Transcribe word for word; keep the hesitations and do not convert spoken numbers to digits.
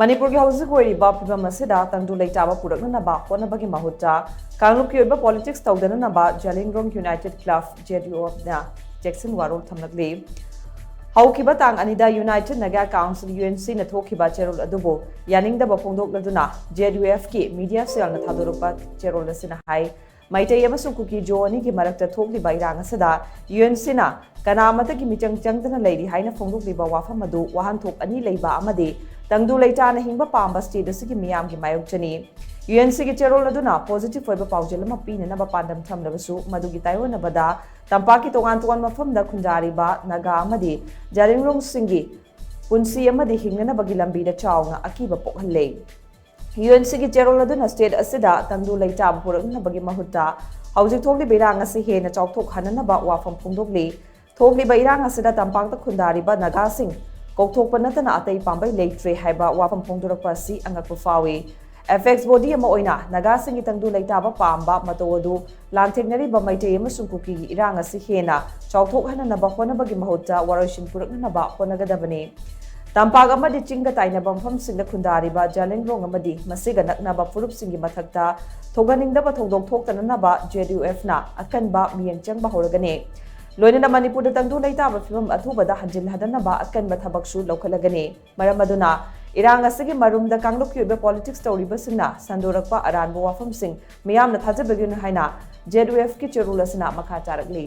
ꯃꯅꯤꯄꯨꯔꯒꯤ ꯍꯧꯖꯤꯛ ꯑꯣꯏꯔꯤꯕ ꯐꯤꯕꯝ ꯑꯁꯤꯗ ꯇꯪꯗꯨ ꯂꯩꯇꯥꯕ ꯄꯨꯔꯛꯅꯅꯕ ꯍꯣꯠꯅꯕꯒꯤ ꯃꯍꯨꯠꯇ ꯀꯥꯡꯂꯨꯞꯀꯤ ꯑꯣꯏꯕ ꯄꯣꯂꯤꯇꯤꯛꯁ ꯇꯧꯗꯅꯅꯕ Zeliangrong united club, J U ꯑꯦꯐꯅ ꯆꯦꯛꯁꯤꯟ ꯋꯥꯔꯣꯜ ꯊꯝꯂꯛꯂꯤ꯫ ꯍꯧꯈꯤꯕ ꯇꯥꯡ ꯑꯅꯤꯗ united Naga council, U N ꯁꯤꯅ ꯊꯣꯛꯈꯤꯕ ꯆꯦꯔꯣꯜ ꯑꯗꯨꯕꯨ ꯌꯥꯅꯤꯡꯗꯕ ꯐꯣꯡꯗꯣꯛꯂꯗꯨꯅ ꯖꯦ ꯌꯨ ꯑꯦꯐꯀꯤ ꯃꯤꯗꯤꯌꯥ ꯁꯦꯜꯅ ꯊꯥꯗꯣꯔꯛꯄ ꯆꯦꯔꯣꯜ ꯑꯁꯤꯅ ꯍꯥꯏ, ꯃꯩꯇꯩ ꯑꯃꯁꯨꯡ ꯀꯨꯀꯤ ꯖꯣ ꯑꯅꯤꯒꯤ ꯃꯔꯛꯇ ꯊꯣꯛꯂꯤꯕ ꯏꯔꯥꯡ ꯑꯁꯤꯗ ꯌꯨ ꯑꯦꯟ ꯁꯤꯅ ꯀꯅꯥ ꯑꯃꯠꯇꯒꯤ ꯃꯤꯆꯪ ꯆꯪꯗꯅ ꯂꯩꯔꯤ ꯍꯥꯏꯅ ꯐꯣꯡꯗꯣꯛꯂꯤꯕ ꯋꯥꯐꯝ ꯑꯗꯨ ꯋꯥꯍꯟꯊꯣꯛ ꯑꯅꯤ ꯂꯩꯕ ꯑꯃꯗꯤ ꯇꯪꯗꯨ ꯂꯩꯇꯥꯅ ꯍꯤꯡꯕ ꯄꯥꯝꯕ ꯁ꯭ꯇꯦꯠ ꯑꯁꯤꯒꯤ ꯃꯤꯌꯥꯝꯒꯤ ꯃꯥꯌꯣꯛꯇꯅꯤ꯫ ꯌꯨ ꯑꯦꯟ ꯁꯤꯒꯤ ꯆꯦꯔꯣꯜ ꯑꯗꯨꯅ ꯄꯣꯖꯤꯇꯤꯚ ꯑꯣꯏꯕ ꯄꯥꯎꯖꯦꯜ ꯑꯃ ꯄꯤꯅꯅꯕ ꯄꯥꯟꯗꯝ ꯊꯝꯂꯕꯁꯨ, ꯃꯗꯨꯒꯤ ꯇꯥꯏꯑꯣꯟꯅꯕꯗ ꯇꯝꯄꯥꯛꯀꯤ ꯇꯣꯉꯥꯟ ꯇꯣꯉꯥꯟꯕ ꯃꯐꯝꯗ ꯈꯨꯟꯗꯥꯔꯤꯕ ꯅꯥꯒꯥ ꯑꯃꯗꯤ ꯖꯂꯤꯡꯔꯣꯡꯁꯤꯡꯒꯤ ꯄꯨꯟꯁꯤ ꯑꯃꯗꯤ ꯍꯤꯡꯅꯅꯕꯒꯤ ꯂꯝꯕꯤꯗ ꯆꯥꯎꯅ ꯑꯀꯤꯕ ꯄꯣꯛꯍꯜꯂꯦ꯫ ꯌꯨ ꯑꯦꯟ ꯁꯤꯒꯤ ꯆꯦꯔꯣꯜ ꯑꯗꯨꯅ ꯁ꯭ꯇꯦꯠ ꯑꯁꯤꯗ ꯇꯪꯗꯨ ꯂꯩꯇꯥꯕ ꯄꯨꯔꯛꯅꯕꯒꯤ ꯃꯍꯨꯠꯇ ꯍꯧꯖꯤꯛ ꯊꯣꯛꯂꯤꯕ ꯏꯔꯥꯡ ꯑꯁꯤ ꯍꯦꯟꯅ ꯆꯥꯎꯊꯣꯛꯍꯟꯅꯅꯕ ꯋꯥꯐꯝ ꯐꯣꯡꯗꯣꯛꯂꯤ꯫ ꯊꯣꯛꯂꯤꯕ ꯏꯔꯥꯡ ꯑꯁꯤꯗ ꯇꯝꯄꯥꯛꯇ ꯈꯨꯟꯗꯥꯔꯤꯕ ꯅꯥꯒꯥꯁꯤꯡ ꯀꯧꯊꯣꯛꯄ ꯅꯠꯇꯅ ꯑꯇꯩ ꯄꯥꯝꯕꯩ ꯂꯩꯇ꯭ꯔꯦ ꯍꯥꯏꯕ ꯋꯥꯐꯝ ꯐꯣꯡꯗꯣꯔꯛꯄ ꯑꯁꯤ ꯑꯉꯛꯄ ꯐꯥꯎꯏ꯫ ꯑꯦꯄꯦꯛꯁ ꯕꯣꯗꯤ ꯑꯃ ꯑꯣꯏꯅ ꯅꯥꯒꯥꯁꯤꯡꯒꯤ ꯇꯪꯗꯨ ꯂꯩꯇꯥꯕ ꯄꯥꯝꯕ ꯃꯇꯧ ꯑꯗꯨ ꯂꯥꯟꯊꯦꯡꯅꯔꯤꯕ ꯃꯩꯇꯩ ꯑꯃꯁꯨꯡ ꯀꯨꯀꯤꯒꯤ ꯏꯔꯥꯡ ꯑꯁꯤ ꯍꯦꯟꯅ ꯆꯥꯎꯊꯣꯛꯍꯟꯅꯅꯕ ꯍꯣꯠꯅꯕꯒꯤ ꯃꯍꯨꯠꯇ ꯋꯥꯔꯣꯏꯁꯤꯟ ꯄꯨꯔꯛꯅꯅꯕ ꯍꯣꯠꯅꯒꯗꯕꯅꯤ꯫ ꯇꯝꯄꯥꯛ ꯑꯃꯗꯤ ꯆꯤꯡꯒ ꯇꯥꯏꯅꯕ ꯃꯐꯝꯁꯤꯡꯗ ꯈꯨꯟꯗꯥꯔꯤꯕ ꯖꯂꯤꯡꯔꯣꯡ ꯑꯃꯗꯤ ꯃꯁꯤꯒ ꯅꯛꯅꯕ ꯐꯨꯔꯨꯞꯁꯤꯡꯒꯤ ꯃꯊꯛꯇ ꯊꯣꯛꯍꯟꯅꯤꯡꯗꯕ ꯊꯧꯗꯣꯛ ꯊꯣꯛꯇꯅꯅꯕ ꯖꯦ ꯌꯨ ꯑꯦꯐꯅ ꯑꯀꯟꯕ ꯃꯤꯠꯌꯦꯡ ꯆꯪꯕ ꯍꯧꯔꯒꯅꯤ꯫ ꯂꯣꯏꯅꯅ ꯃꯅꯤꯄꯨꯔꯗ ꯇꯪꯗꯨ ꯂꯩꯇꯥꯕ ꯐꯤꯕꯝ ꯑꯊꯨꯕꯗ ꯍꯟꯖꯤꯜꯍꯟꯗꯅꯕ ꯑꯀꯟꯕ ꯊꯕꯛꯁꯨ ꯂꯧꯈꯠꯂꯒꯅꯤ꯫ ꯃꯔꯝ ꯑꯗꯨꯅ ꯏꯔꯥꯡ ꯑꯁꯤꯒꯤ ꯃꯔꯨꯝꯗ ꯀꯥꯡꯂꯨꯞꯀꯤ ꯑꯣꯏꯕ ꯄꯣꯂꯤꯇꯤꯛꯁ ꯇꯧꯔꯤꯕꯁꯤꯡꯅ ꯁꯟꯗꯣꯔꯛꯄ ꯑꯔꯥꯟꯕ ꯋꯥꯐꯝꯁꯤꯡ ꯃꯤꯌꯥꯝꯅ ꯊꯥꯖꯕꯤꯒꯅꯨ ꯍꯥꯏꯅ ꯖꯦ ꯌꯨ ꯑꯦꯐꯀꯤ ꯆꯦꯔꯣꯜ ꯑꯁꯤꯅ ꯃꯈꯥ ꯇꯥꯔꯛꯂꯤ꯫